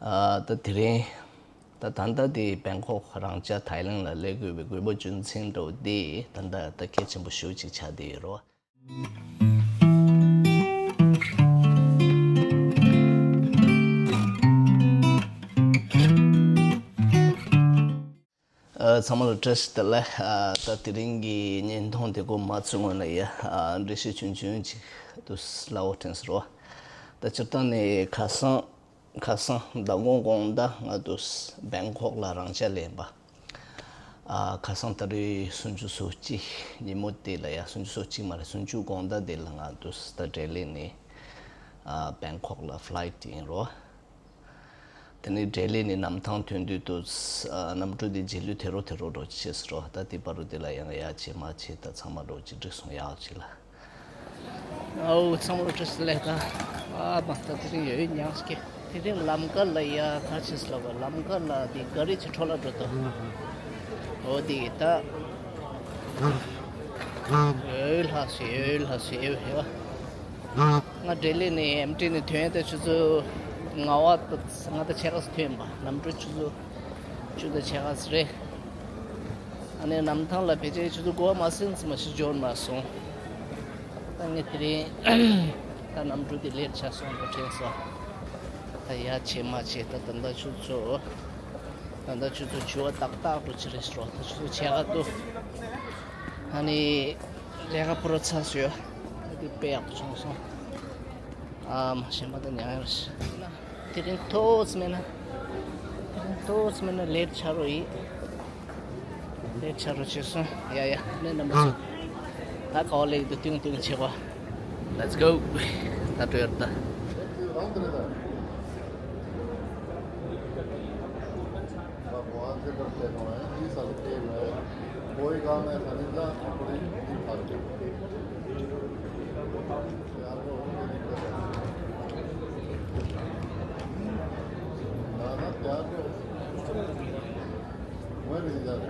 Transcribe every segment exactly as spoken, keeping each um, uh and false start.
ཨ། ད་དེ་རིང་ད་ད་ལྟ་དེ་བེང་ཀོག་རང་འཇགས་ཐའི་ལེན་ལ་སླེབས་དགོས་པའི་དགོས་པ་རྒྱུ་མཚན་འདྲ་བོ་དེ་ད་ལྟ་ད་གལ་ཆེན་པོ་ཞེ་པོ་ཅིག་ཆགས་བསྡད་ཡོད་རེད་བ། ཨ། ཚང་མ་ལ་བཀྲ་ཤིས་བདེ་ལེགས། ཨ། ད་དེ་རིང་གི་བརྙན་ཐུང་དེ་གོ་མ་ཚུགས་སྔོན་ལ་ཡ། ཨ། འགྲེལ་བཤད་ཆུང་ཆུང་ཅིག་ཏུ་སླ་བོ་དྲན་སོང་རོ། ད་སྤྱིར་བཏང་ནས་ཁ་སང་ཁ་སང་ཟླ་གོང་དགོང་དག་ང་དུ་བེང་ཀོག་ལ་རང་འཇགས་ལེན་པ། ཨ། ཁ་སང་ད་རེས་སུམ་ཅུ་སོ་གཅིག་ཉིན་མོ་དེ་ལ་ཡ། སུམ་ཅུ་སོ་གཅིག་མ་རེད། སུམ་ཅུ་དགོང་དག་དེ་ལ་ང་དུ་ད་ལྡི་ལི་ནས། ཨ། བེང་ཀོག་ལ་ཕ་ལའིཊ་ཡིན་རོ། དེ་ནས་ལྡི་ལི་ནས་གནམ་ཐང་ཐོན་དུས་དུ། ཨ། གནམ་གྲུ་དེ་རྗེས་ལུས་དེ་རོ་དེ་རོ་འགྲོ་ཅེས་སོ། ད་དེ་བར་དུ་དེ་ལ་ཡང་ཡ་བྱེད་མ་བྱེད་ད་ཚང་མ་འགྲོ་ཅི་འགྲིག་སོང་ཡག་ཅིག་ལ། ཨའུ། ཚང་མ་བཀྲ་ཤིས་བདེ་ལེགས། ད་ཨ་མ་ད་དེ་རིང་ཡོད་ཡོད་ཉག་གི་དེ་རིང་ལམ་ཁ་ལ་ཡ་ཁ་ཆེས་ལ་བ། ལམ་ཁ་ལ་དེ་ག་རེ་ཅིག་འཕྲོ་ལ་འགྲོ་ད། འོ་དེ་ད་ཡོད་ལྷ་སུ་ཡོད་ལྷ་སུ་ཡོད་ཡོད། ང་ལྡི་ལི་ནས་ཨེམ་ཊི་ནས་ཐོན་ཏེ་ཆུ་ཚོད་ལྔ་པ་དང་ལྔ་དང་ཕྱེད་ཀ་ཙམ་ཐོན་པ། གནམ་གྲུ་ཆུ་ཚོད་བཅུ་དང་ཕྱེད་ཀ་ཙམ་རེད། ཨ་ནི་གནམ་ཐང་ལ་ཕལ་ཆེར་ཆུ་ཚོད་དགུ་པ་མ་ཟིན་ཙམ་ཞིག་འབྱོར་མ་སོང་། ད་ངས་དེ་རིང་ད་གནམ་གྲུ་དེ་ལེཊ་ཆགས་སོང་འགྲོ་དྲན་སོང་། ད་ཡ་བྱེད་མ་བྱེད་ད་ད་ལྟ་ཆུ་ཚོད། ད་ལྟ་ཆུ་ཚོད་བཅུ་པ་ཏག་ཏག་འགྲོ་ཅི་རེད་ཤག་ད་ཆུ་ཚོད་ཕྱེད་ཀ་འདུག་ཨ་ནི་ལས་ཀ་པུ་ར་ཚར་སོང་ཡོད། ཨ་དེ་དཔེ་ཡག་པོ་བྱུང་སོང་། ཨ་མ་གཞན་པ་ད་ཉང་ཡར་ཤི། དེ་རིང་ཐོག་མེད་ན། དེ་རིང་ཐོག་མེད་ན་ལེཊ་ཆགས་རོགས་ཡིན། ལེཊ་ཆགས་རོགས་བྱས་སོང་། ཡ་ཡ་ནས་རྣམ་པ་ཚོ། ད་ག་བ་ལེགས་འདུག་ཏིང་ཏིང་བྱེད་པ། Let's go. ད་འགྲོ་ཡར་ད། वहाँ से करते हैं, ये सब के में कोई काम ऐसा नहीं था, पूरी हिंदी भाषा। प्यार को होने नहीं देता। ना, ना, प्यार को। मैं भी नहीं जाता।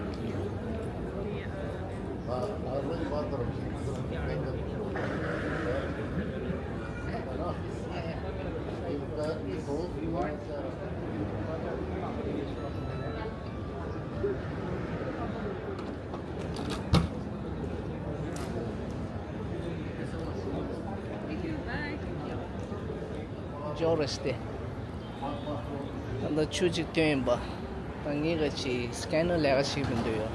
हाँ, और मेरी बात करो। है ना? इनका सोच འབྱོར་རེད་དེ། ད་ལྟ་ཆུ་གཅིག་བཏོན་ཡིན་པ། ད་ངས་ག་ཅིག་སི་ཀེ་ནར་ལས་ཀ་བྱེད་མི་འདོད་ཡོད།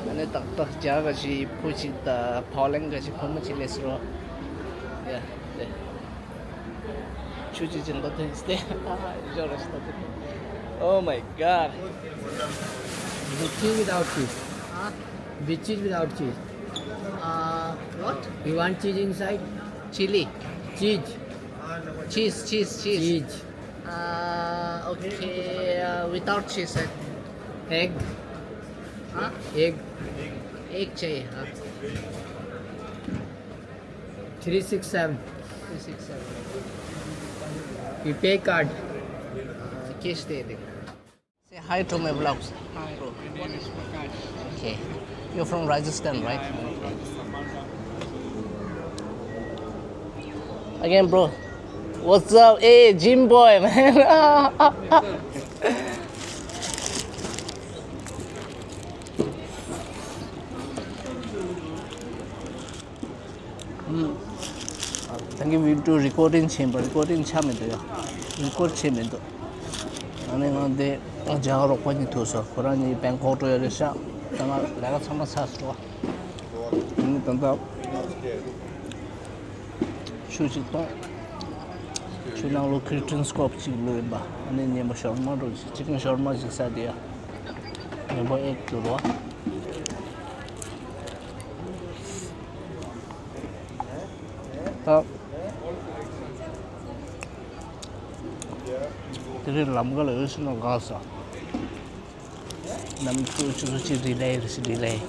ཨ་ནི་ཏག་ཏག་རྒྱ་ག་ཅིག་བུ་གཅིག་དང་ཕོ་ལན་ག་ཅིག་བུ་མོ་གཅིག་སླེབས་སོང་། ཡ་དེ། ཆུ་ཆུ་ཆེན་པོ་ཐོན་སྟེ། ཞོར་རེ་ཞོར་དུ། Oh my God. With cheese, without cheese? Huh? With cheese, without cheese? Uh, what? You want cheese inside? Chili. Cheese. Cheese, cheese, cheese. Cheese. Uh, okay, uh, without cheese. Uh, Egg. Huh? Egg. Egg चाहिए, हाँ। Three six seven. Three six seven. You pay card. Cash they they. Say hi to my vlogs. Hi, bro. My name is Prakash. Okay. You're from Rajasthan, right? Yeah, I'm from Rajasthan. Again, bro. What's up? Hey, gym boy, man. ད་གིན་བི་ཌི་ཡོ་རི་ཀོར་ཌིང་བྱས་པ། རི་ཀོར་ཌིང་ཆགས་མི་འདུག་ཡ། རི་ཀོར་ཌི་བྱས་མི་འདུག་ཨ་ནི་ང་འདི་རྒྱ་གར་རོགས་པ་གཉིས་ཐུག་སོང་། ཁོ་རང་གཉིས་བེང་ཀོག་འགྲོ་ཡ་རེད་ཤག་ད་ང་ལས་ཀ་ཚང་མ་ཚར་སོང་། ཨ་ནི་ད་ལྟ་ཆུ་ཞིག་བཏུང་། ཆུ་ནང་ལོ་ཁི་ཊིན་སྐོབ་ཅིག་བླུགས་ཡིན་པ། ཨ་ནི་ཉིན་མོ་ཤོར་མ་འགྲོ་ཅིག་ཅི་ཀིན་ཤོར་མ་ཞིག་ཟ་དེ་ཡ། ཉིན་མོ་ཨེག་བླུགས་རོགས། ད་དེ་རིང་ལམ་ཁ་ལ་འོད་ཟེར་ནང་གང་ས། གནམ་གྲུ་ཆུ་ཚོད་གཅིག་ཌི་ལེ་རེ་ཞིག་ཌི་ལེ། ད་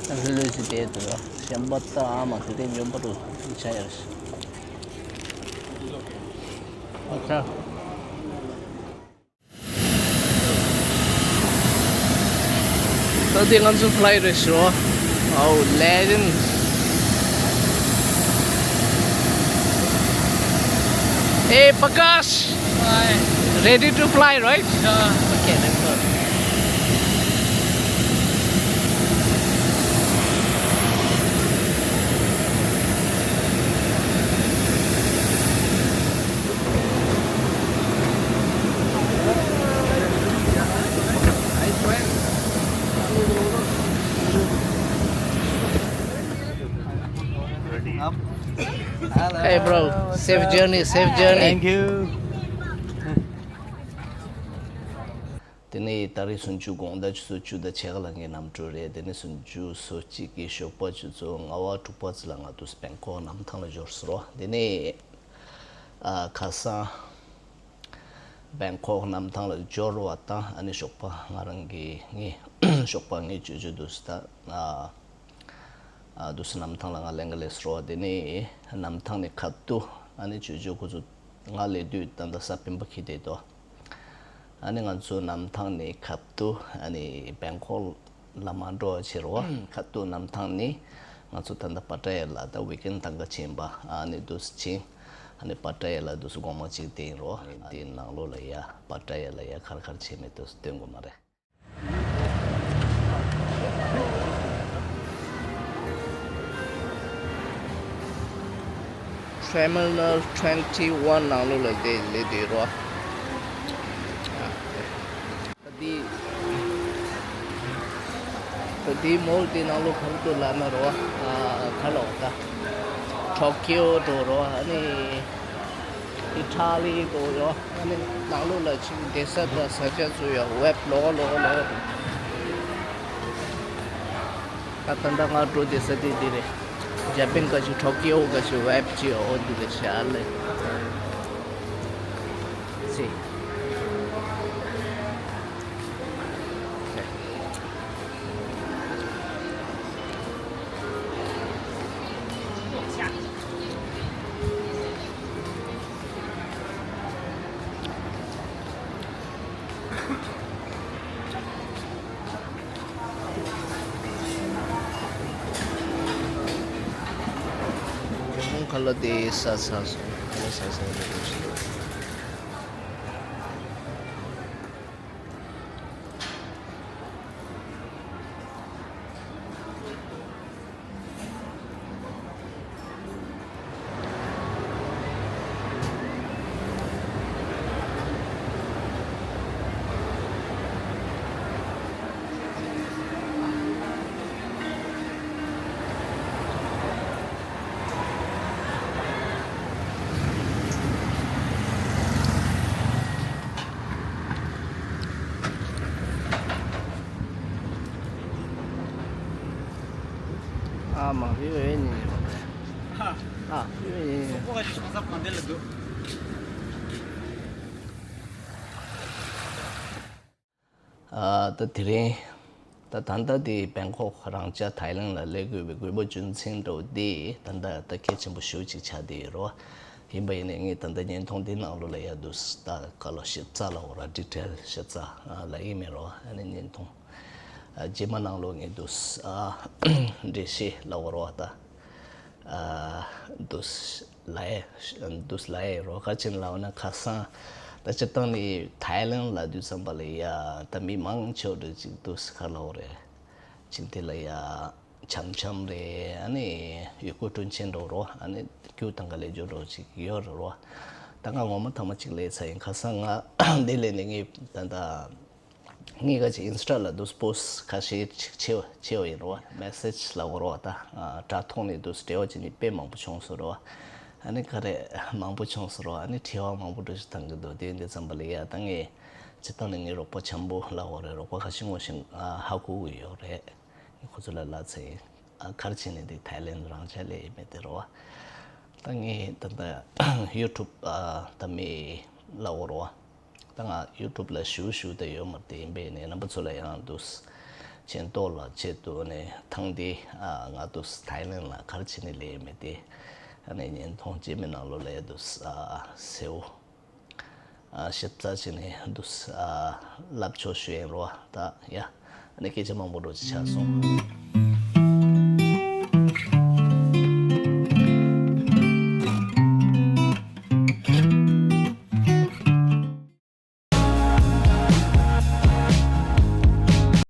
ལྷོད་ལྷོད་ཞིག་བསྡད་འདུག་གཞན་པ་ད་ཨ་མ་དེ་དེ་འཇོན་པོ་འདུག་བྱ་ཡ་རེ་ཞིག་ཨ་ཁ། ད་དེ་ང་ཚོ་ཕ་ལའི་རེད་ཤོ། ཨའོ་ལེ་ཇེན། Hey Prakash. Hi. Ready to fly, right? Yeah. Okay, let's go. Hey, bro. Safe journey, safe journey. Thank you. དེ་ནས་ཏ་རིག་སུམ་ཅུ་དགོང་དག་ཆུ་ཚོད་བཅུ་དང་ཕྱེད་ཀ་ལ་ངའི་གནམ་གྲུ་རེད། དེ་ནས་སུམ་ཅུ་སོ་གཅིག་གི་ཞོགས་པ་ཆུ་ཚོད་ལྔ་པ་དྲུག་པ་ཙམ་ལ་ང་ཚོ་བེང་ཀོག་གནམ་ཐང་ལ་འབྱོར་སོང་། དེ་ནས་ཨ་ཁ་སང་བེང་ཀོག་གནམ་ཐང་ལ་འབྱོར་བ་དང་ཨ་ནི་ཞོགས་པ་ང་རང་གི་ངའི་ཞོགས་པ་ངའི་ཇོ་ཇོ་འདུག་སེ་ད་ཨ་ཨ་འདུག་སེ་གནམ་ཐང་ལ་ང་ལེན་ག་ལས་སོང་། དེ་ནས་གནམ་ཐང་ནས་ཁ་ཐུག་ཨ་ནི་ཇོ་ཇོ་ཁོ་ཚོ་ང་སླེབས་དུས་ད་ལྟ་གཟའ་སྤེན་པ་འཁེལ་བསྡད་འདུག་ཨ་ནི་ང་ཚོ་གནམ་ཐང་ནས་ཁ་ཐུག་ཨ་ནི་བེང་ཀོག་ལ་མ་འགྲོ་བ་བྱེད་རོགས། ཁ་ཐུག་གནམ་ཐང་ནས་ང་ཚོ་ད་ལྟ་པ་ཏ་ཡ་ལ་ད་ཝིག་ཨེན་ཐང་ག་ཕྱིན་པ་ཨ་ནི་འདུག་སེ་ཕྱིན། ཨ་ནི་པ་ཏ་ཡ་ལ་འདུག་སེ་དགོང་མོ་གཅིག་བསྡད་ཡིན་རོགས། དེའི་ནང་ལོགས་ལ་ཡ་པ་ཏ་ཡ་ལ་ཡ་ག་རེ་ག་རེ་བྱས་མེད་འདུག་སེ་སྟོན་དགོས་མ་རེད། Terminal twenty one ནང་ལོགས་ལ་དེ་སླེབས་དུས་རོ། ད་དེ་ད་དེ་མོལ་དེ་ནང་ལོགས་ག་རེ་འདུག་ལབ་ན་རོ། ཨ་ག་ལ་འོ་ད། ཊོ་ཀིའོ་འགྲོ་རོ། ཨ་ནི་ཨི་ཊ་ལི་འགྲོ་ཡོ། ཨ་ནི་ནང་ལོགས་ལ་ཅིག་བསྡད་ས་དང་ཟ་ཆ་ཚུ་ཡོད། ཝེབ་ལོག་ལོག་ལོག་ད་ད་ལྟ་ང་འགྲོ་བསྡད་ས་དེ་འདི་རེད། ཇ་པན་ག་ཅིག་ཊོ་ཀིའོ་ག་ཅིག་ཝེབ་ཅིག་ཡོད། འོ་འདི་རེད་ཤག་ལེ། ཅི། ཁ་ལག་དེ་ཟ་ཚར་སོང་། ཁ་ལག་ཟ་ཚར་རེད་འདུག་ཞུ། ཨ་མ་བི་བའི་ཉིན་ཡོད་རེད། ཨ་བི་བའི་ཉིན་ཡོད། ཨ་ད་དེ་རིང་། ད་ད་ལྟ་དེ་བེང་ཀོག་རང་ཆ་ཐའི་ལེན་ལ་སླེབས་དགོས་པའི་དགོས་པ་རྒྱུ་མཚན་འདྲ་བོ་དེ་ད་ལྟ་ད་གལ་ཆེན་པོ་ཞེ་པོ་ཅིག་ཆགས་བསྡད་ཡོད་རེད་བ། ཡིན་པ་ཡིན་ནའི་ངས་ད་ལྟ་བརྙན་ཐུང་འདི་ནང་ལོགས་ལ་ཡ་འདུག་སེ་ད་ག་ལོ་ཞིབ་ཚགས་ལབ་དགོས་རེད། ཌི་ཊེལ་ཞིབ་ཚགས་ལབ་ཡིན་མིན་རེད་བ། ཨ་ནི་བརྙན་ཐུང་རྗེས་མ་ནང་ལོགས་ངས་འདུག་སེ་འགྲེལ་བཤད་ལབ་དགོས་རེད་བ། ད་འདུག་སེ་ལབ་ཡ། འདུག་སེ་ལབ་ཡ་རོ། ག་ཅི་ལབ་ན་ཁ་སང་ད་སྤྱིར་བཏང་ནི་ཐའི་ལེན་ལབ་དུས་ཙམ་པ་ལ་ཡ་ད་མི་མང་ཆེ་བ་འདྲ་ཅིག་འདུག་སེ་ག་ལབ་དགོས་རེད། ཅིག་དེ་ལ་ཡ་འཆམ་འཆམ་རེད། ཨ་ནི་ཡུལ་སྐོར་སྤྲོ་འཆམ་འགྲོ་རོ། ཨ་ནི་རྒྱུག་དང་ག་ལེ་འཇོ་འགྲོ་ཅིག་ཡོད་རེད་རོ། ད་ང་ངོ་མ་ཐེངས་མ་གཅིག་སླེབས་ཚར་ཡིན། ཁ་སང་ང་འདི་སླེབས་ནས་ངས་ད་ད། ངས་ཁ་ཅིག་ཨིན་སི་ཊ་ལ་འདུག་སེ་པོ་སི་ཊི་ཁ་ཤས་ཅིག་བྱས་བྱས་པ་ཡིན་རོ། མེ་སེ་ཇི་ལབ་དགོས་རོ། ད་དྲ་ཐོག་ནས་འདུག་སེ་འབྲེལ་བ་བྱེད་མཁན་དཔེ་མང་པོ་བྱུང་སོང་རོ། ཨ་ནི་ག་རེ་མང་པོ་བྱུང་སོང་རོ། ཨ་ནི་དྲི་བ་མང་པོ་འདྲ་ཞིག་བཏང་གི་འདུག་དེ་འདི་ཙམ་པ་ལ་ཡ་ད་ངས་སྤྱིར་བཏང་ནས་ངའི་རོགས་པ་འཆམ་པོ་ལབ་དགོས་རེད། རོགས་པ་ཁ་ཤས་ངོ་ཤེས་ཨ་ཧ་གོ་གི་ཡོད་རེད། ངས་ཁོ་ཚོ་ལ་ལབ་ཚར་ཡིན། ཨ་ག་རེ་བྱས་ནས་འདི་ཐའི་ལེན་རང་ཆ་སླེབས་ཡོད་མེད་དེ་རོ། ད་ངས་ད་ལྟ་ཡུ་ཊུབ་ཨ་ད་མི་ལབ་དགོས་རོ། ད་ང་ཡུ་ཊུབ་ལ་ཞུ་ཞུ་དེ་ཡོད་མ་རེད། དེ་ཡིན་པས་ནས་རྣམ་པ་ཚོ་ལ་ཡང་འདུག་སེ་མཁྱེན་རྟོགས་ལ་ཆེད་དུ་ནས་ཐེངས་འདི་ཨ་ང་འདུག་སེ་ཐའི་ལེན་ལ་ག་རེ་བྱས་ནས་སླེབས་ཡོད་མེད་དེ་ཨ་ནི་བརྙན་ཐུང་རྗེས་མའི་ནང་ལོགས་ལ་ཡ་འདུག་སེ་ཨ་གསལ་བོ་ཨ་ཞིབ་ཚགས་བྱས་ནས་འདུག་སེ་ཨ་ལབ་ཆོག་ཞུ་ཡིན་རོ། ད་ཡ་ཨ་ནི་སྐད་ཆ་མང་པོ་འགྲོ་ཅིག་ཆགས་སོང་།